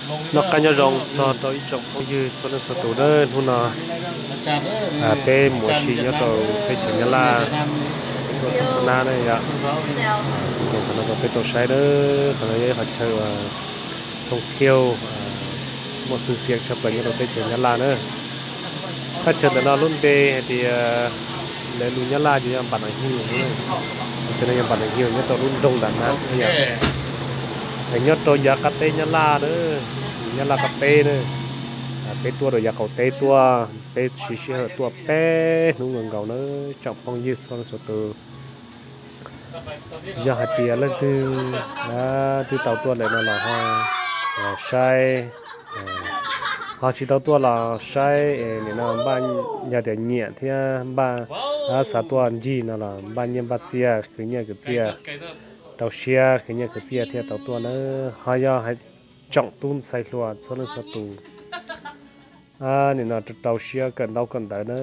Noj qab nyob zoo txog rau ib tsoom phooj ywg txhua leej txhua tus nawb. Hnub no peb mus ua si nyob rau teb chaws Nyab Laj, tuaj thaj xab nab ne yom. Ces qhov no rau peb tau saib nawb, qhov no yog ib qhov chaw uas thooj thiauj muaj xwm xiam tshaj plaws nyob rau teb chaws Nyab Laj na. Thaj chaw ntawm no lub npe hais tias lawv lus Nyab Laj ces yog Npam Nam Hiu, chaw no yog Npam Nam Hiu nyob rau lub nroog Ntam Nab yom. Nyob rau yav qab teb Nyab Laj na, Nyab Laj qab teb na. Peb tuaj rau yav qaum teb tuaj, peb siv sij hawm tuaj peb hnub nkaus nkaus na, tsoom phooj ywg txhua leej txhua tus. Yog hais tias leej twg twb tau tuaj lawm no los ho saib, ho tsis tau tuaj los saib es nim no npaj, yog tias nyiam thiab npaj xav tuaj ncig no los npaj nyiaj npaj txiaj, khwv nyiaj khwv txiaj, rau siab khwv nyiaj khwv txiaj thiaj tau tuaj na. Ho yog hais tsoom tub ntxhais hluas txhua leej txhua tus, nim no rau siab kawm ntaub kawm ntawv na,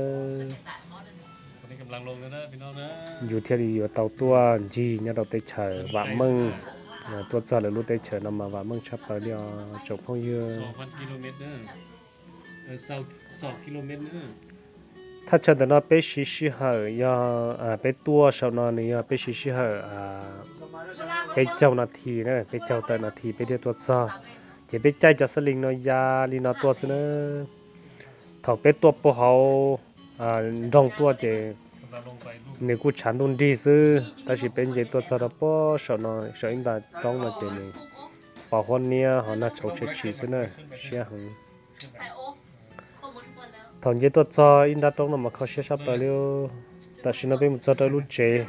yus thiaj li yuav tau tuaj ncig nyob rau teb chaws vam meej. Tuaj txog lawv lub teb chaws no mas vam meej tshaj plaws li os tsoom phooj ywg. Thaj chaw ntawm no peb siv sij hawm yog peb tuaj saum no nws yog peb siv sij hawm peb caug nas this na, peb caug tawm nas this peb thiaj tuaj txog. Ces peb caij cov xab lees no ya li no tuaj xwb na. Thaum peb tuaj puag hauv nroog tuaj ces nws kuj tshav ntuj nrig xwb, tab sis peb nce tuaj txog rau puag saum no, saum ib nta roob no ces nws pos huab niab ho nag tshauv tshia tshis xwb na, siab heev. Thaum nce tuaj txog ib nrab roob no mas kho siab sab plaws li. Tam sim no peb mus txog rau lub tsev,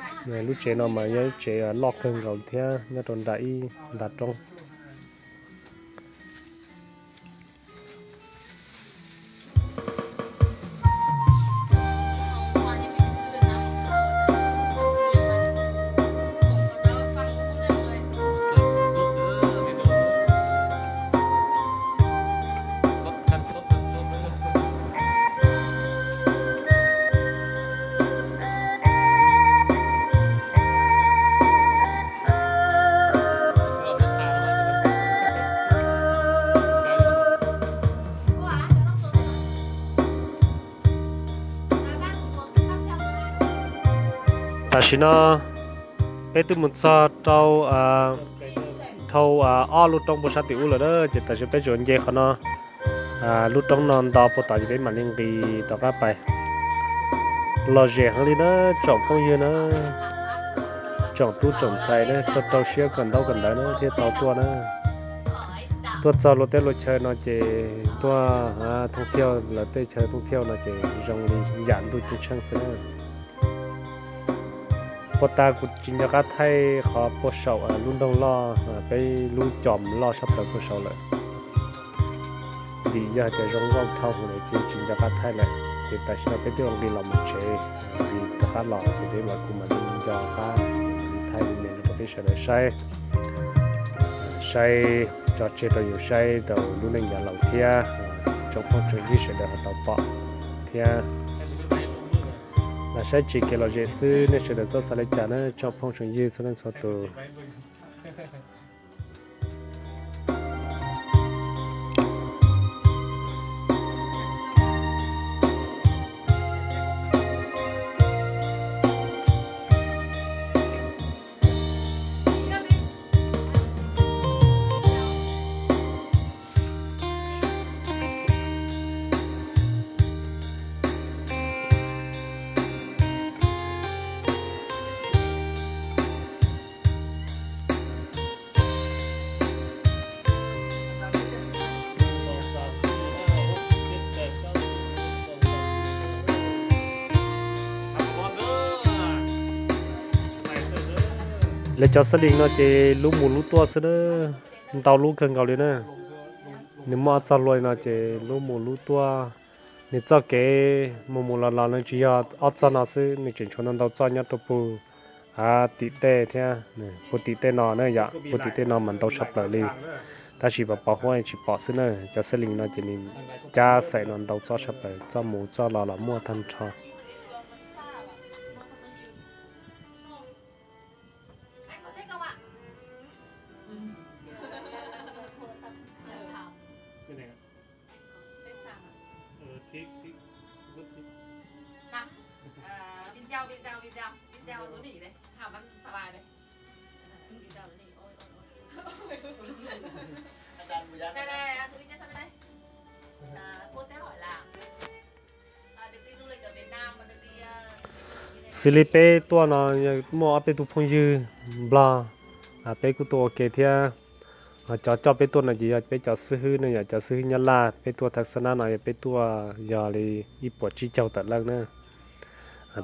lub tsev no mas yog lub tsev loj kawg nkaus thiab nyob rau nram ib nta roob. Tam sim no peb twb mus txog rau dhau ob lub roob puag sab tim ub lawm na, ces tam sim peb tsuas nce qhov no, lub roob no nto puag tod ces peb mam li nqis rov qab pais. Lom zem heev li na tsoom phooj ywg na, tsoom tub tsoom ntxhais na, rau rau siab kawm ntaub kawm ntawv na thiaj tau tuaj na. Tuaj txog luag teb luag chaw no ces tuaj thooj thiauj lawv tej chaw thooj thiauj no ces zoo li yam ntuj ceeb tsheej xwb na. Puag ta kuv tsis nco qab thaij qhov puag saum lub nroog loj, peb lub cos loj sab plaws puag saum lawm. Vim yog hais tias zoo nkauj dhau hwv lawm ces tsis nco qab thaij lawm, ces tam sim no peb twb nqis los mus tsev, nqis rov qab los ces peb mam kuv mam li nco qab li thaij li me no rau peb sawv daws saib, saib tso tseg rau yus saib rau lub neej yav laus thiab tsoom phooj tsoom ywg sawv daws ho tau pom thiab. Lam saib tsis kev lom zem xwb, nej sawv daws txhob xav li cas na tsoom phooj tsoom ywg txhua leej txhua tus. Lawv cov xab lis no ces lub mus lub tuaj xwb na, ntau lub kawg nkaus li na. Nws muaj ob txoj hlua li no ces lub mus lub tuaj, nws txoj kev mus mus los los nws tsis yog ob txoj no xwb, nws tseem tshuav ntau ntau txoj nyob rau puag tim tej thiab, puag tim tej no na yom, puag tim tej no mas ntau tshaj plaws li. Tab sis pos pos huab tsis pom xwb na, cov xab lis no ces nws cab xaim no ntau txoj tshaj plaws, txoj mus txoj los los muaj tag nrho. 哎，我这个嘛。Xws li peb tuaj no muaj ob peb tug phooj ywg Nplog, peb kuj tuaj ua ke thiab. Cov coj peb tuaj no ces yog peb cov xib hwb ne, yog cov xib hwb Nyab Laj. Peb tuaj thaj xab nab no yog peb tuaj yog li ib puas tsib caug tawm leej na.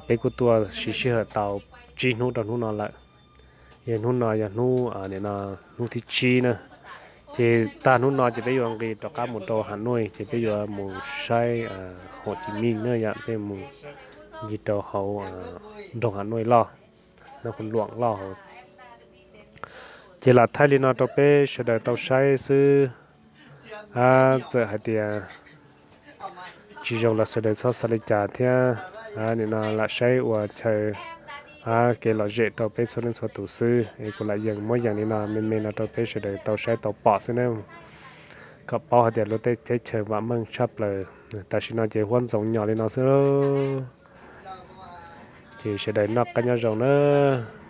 Peb kuj tuaj siv sij hawm tau tsib hnub rau hnub no lawm. Yog hnub no yog hnub, hnub thib tsib na. Ces tag hnub no ces peb yuav nqis rov qab mus rau Hà Nội, ces peb yuav mus saib Hồ Chí Minh na, yog peb mus ncig rau hauv nroog Hà Nội loj, nroog Hà Nội loj hauv. Ces lam thaij li no rau peb sawv daws tau saib xwb. Txawm hais tias tsis zoo los sawv daws txhob xav li cas thiab. Nim no lam saib ua chaw kev lom zem rau peb txhua leej txhua tus xwb, es kuv lam yees muab yees li no me me no rau peb sawv daws tau saib tau pom xwb na, kom paub hais tias lub teb chaws vam meej tshaj plaws. Tam sim no ces huab ntxoov nyos li no xwb, ces sawv daws noj qab nyob zoo nawb.